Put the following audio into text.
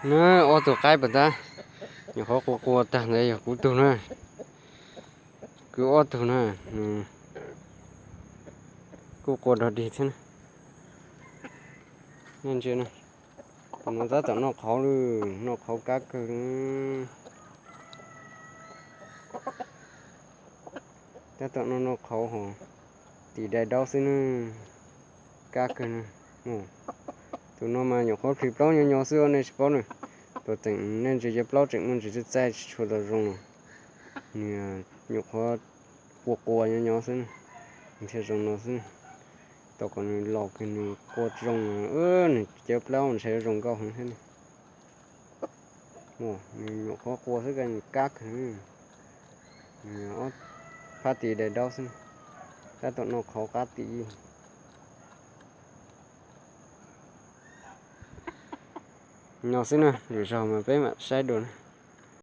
Na, ob tug qaib puas tab, nyuam qhuav qua qua tag ntawd yog kuv tug na. Kuv ob tug na, nws kuj qua dog dig thiab. Nej ntsia, tus no tab tom noj qhauv lawm, noj qhauv kab kawg. Tab tom noj noj qhauv hos, tim dai daub xwb na, kab kawg na. Tus no mas nyuam qhuav plhis plaub nyob nyob xwb os, nej tsis paub na. Tus tseem nej ntsia cov plaub tseem muaj ntsis txaij txaij tsis tshua tau zoo los, nws nyuam qhuav qua qua nyob nyob xwb na, thiaj zoo no xwb. Tau kom nws laus kiag nws qua zoo, nws cov plaub ntshai zoo nkauj heev thiab. Nws nyuam qhuav qua xwb, nws kab kawg. Phab tim dai daub xwb, tab tom noj qhauv qab tim. No xwb na, lwm zaug mas peb mam saib dua na.